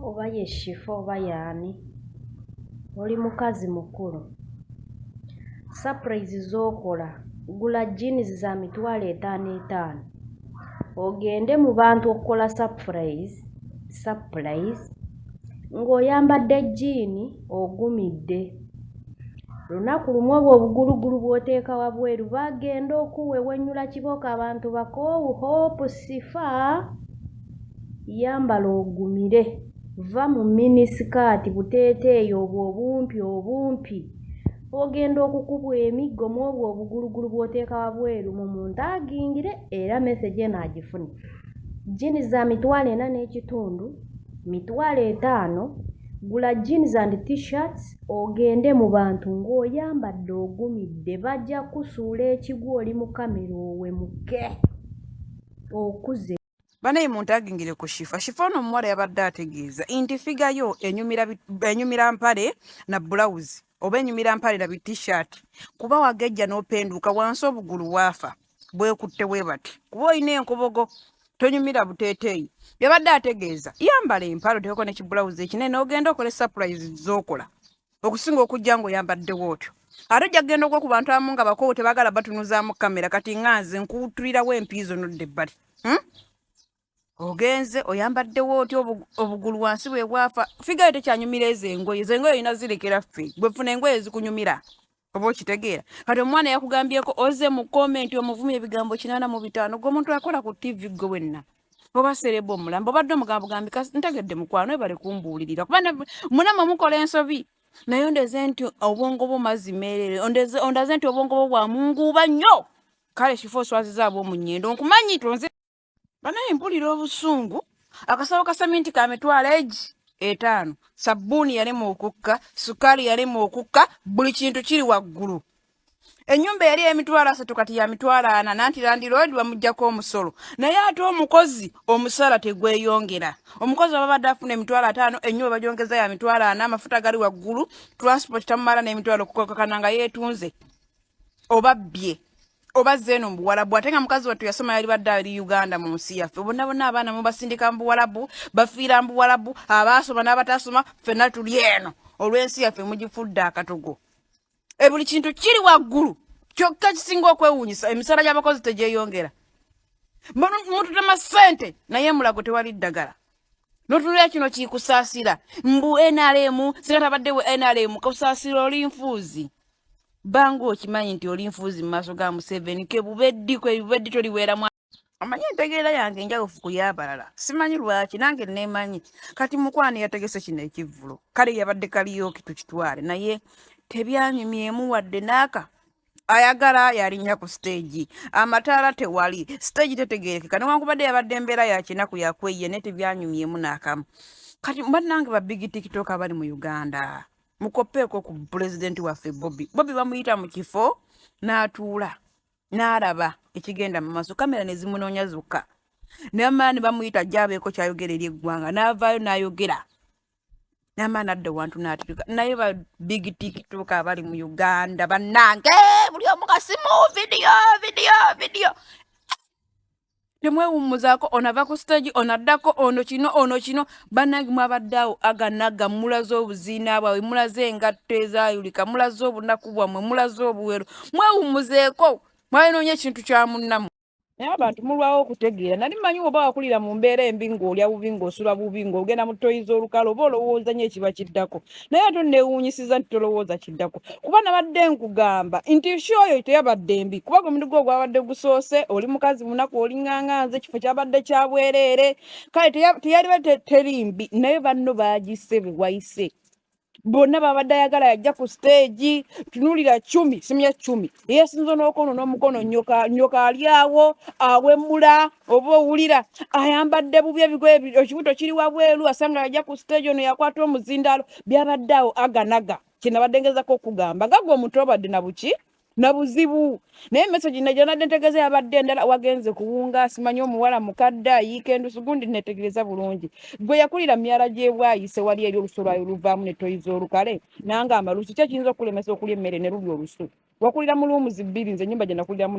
Oba ye Shifa oba y'ani, oli mukazi mukulu. Surprise z'okola gula jeans za 5,000 etaano ogende mu bantu okukola surprise ng'oyambadde jjiini ogumidde. Lunaku lumu obwo obugulugulu bw'oteeka wabweru bagenda okuwewenyula kibooko abantu bakoowu Hope Shifa yambala ogumire vva mu miniskirt buteeteeyi obwo obumpi obumpi ogenda okukubwa emiggo mu obwo obugulugulu bw'oteeka wabweru mu muntu agingire era message eno agifune. Jeans za 4,500, 5,000, gula jeans and t-shirts ogende mu bantu ng'oyambadde ogumidde bajja kusuula ekigwo oli mu kamera owemuke okuze. Banaye muntu agingire ku Shifa. Shifa ono omuwala yabadde ategeeza nti figure yo enyumira mpale na bulawuzi oba enyumira mpale na bitishaati, kuba wagejja n'openduka wansi obugulu waafa bwekutte bwe bati, kuba olina enkobogo tonyumira buteeteeyi. Yabadde ategeeza yambala empale oteekeko ne kibulawuzi ekinene n'ogenda okole surprise z'okola okusinga okujja ng'oyambaddewo otyo. Ate ojja kugenda okwo ku bantu abamu nga bakoowu tebaagala batunuzaamu kamera. Kati nga nze nkuwutulirawo empiizo nodda ebbali, Ogenze oyambaddewo otyo obugulu wansi bwe bwafa, figure yo tekyanyumira ezo engoye. Ezo engoye olina zirekera ffe, gwe funa engoye ezikunyumira oba okitegeera. Kati omwana yakugambyeko oze mu comment omuvumya ebigambo 85. Gwe omuntu akola ku TV, gwe wenna oba celeb omulamba obadde omugambo gambi ntegedde mukwano ebale kumbuulirira kuba munamwe mukola ensobi. Naye ondeze nti obwongo bwo mazzi meerere, ondaze nti obwongo bwo bwa munguuba nnyo. Kale kifo oswaziza ab'omunyendo nkumanyi tonze. Banaye mpulira obusungu. Akasawo ka seminti ka 50,000, sabbuuni yalema okukka, sukaali yalema okukka, buli kintu kiri waggulu. Ennyumba eyali 30,000 kati ya 40,000, nanti landlord bamuggyako omusolo. Naye ate omukozi omusaala tegweyongera. Omukozi ababadde afuna 50,000, ennyumba bagyongeza ya 40,000, amafuta gali waggulu, transport tamumala n'emitwalo kukakana nga yeetunze oba bbye oba zeeno mu Buwalabu. Ate nga mukazi wattu yasoma, yali badde ali Uganda mu nsi yaffe. Bonna bonna abaana mubasindika mu Buwalabu, bafiira mu Buwalabu, abaasoma n'abataasoma ffenna tuli eno olw'ensi yaffe mugifudde akatogo. E buli kintu kiri waggulu, kyokka kisinga okwewuunyisa emisaala gy'abakozi tegyeyongera. Mututema ssente naye Mulago tewali ddagala. Notunulira kino kikusaasira mbu NRM singa tabaddewo NRM kusaasira. Oli nfuuzi banga okimanyi nti oli nfuuzi mu maaso ga Museveni. Kebubeddi kwebubeddi toliweeramu. Amanyi entegeera yange enjawufu ku y'abalala, simanyi lwaki nange neemanyi. Kati mukwano yategese kino ekivvulo, kale yabadde karaoke tukitwale, naye tebyanyumyemu wadde n'aka ayagala yalinnya ku stage, amataala tewali, stage tetegerekeka. Newankubadde yabadde embeera ya kinaku yakweyiye, naye tebyanyumyemu n'akamu. Kati bannange ba big TikTok abali mu Uganda, mukopeeko ku pulezidenti waffe Bobi. Bobi bamuyita mu kifo n'atuula n'alaba ekigenda mu maaso, kamera ne zimunoonya zokka, namala ne bamuyita ajja abeeko kyayogera eri eggwanga, n'avaayo n'ayogera n'amaani adda wantu n'atirika. Naye ba big TikTok abali mu Uganda bannange, buli omu kasimu video video video, temwewummuzaako. Ono ava ku stage, ono addako, ono kino, ono kino. Bannange mwabadde awo aganaga, mulaze obuziina bwabwe, mulaze engatto ezaayulika, mulaze obunaku bwammwe, mulaze obuwero. Mwewummuzeeko, mwalinoonya ekintu kya munnamu. Naye abantu mulwawo okutegeera. Nali mmanyi oba wakulira mu mbeera embi, ng'olya bubi, ng'osula bubi, ng'ogenda mu toyi z'olukalo, oba olowooza nnyo ekiba kiddako. Naye ate onneewuunyisiza nti tolowooza kiddako, kuba nabadde nkugamba nti show oyo teyabadde mbi, kuba gwe mulimu gwo gwabadde gusoose. Oli mukazi munaku, oli ŋŋaŋanze, ekifo kyabadde kya bwereere. Kale teyaliba teri mbi, naye banno baagise bwe wayise bonna babadde ayagala yajja ku stage. Tunuulira cumi simya cumi eyasinza n'okono n'omukono nyoka nyoka ali awo awemula oba owulira ayambadde bubi, ebigoye ekibuto kiri wabweru, asanga yajja ku stage. Ono yakwata omuzindaalo, byabadde awo aganaga. Kyenabadde ngezako okugamba nga gwe omuntu obadde na buki na buzibu, naye message nagyanadde ntegeeza yabadde endala. Wagenze kuwunga simanyi omuwala mukadde ayiika endusu gundi. Netegereza bulungi, gwe yakulira myala gyebwayise wali eri olusu lwayo luvaamu ne toyi z'olukale nange amalusu. Ki ekiyinza okulemesa okulya emmere ne lulya olusu? Wakulira mu rooms bbiri, nze ennyumba gye nakuliramu.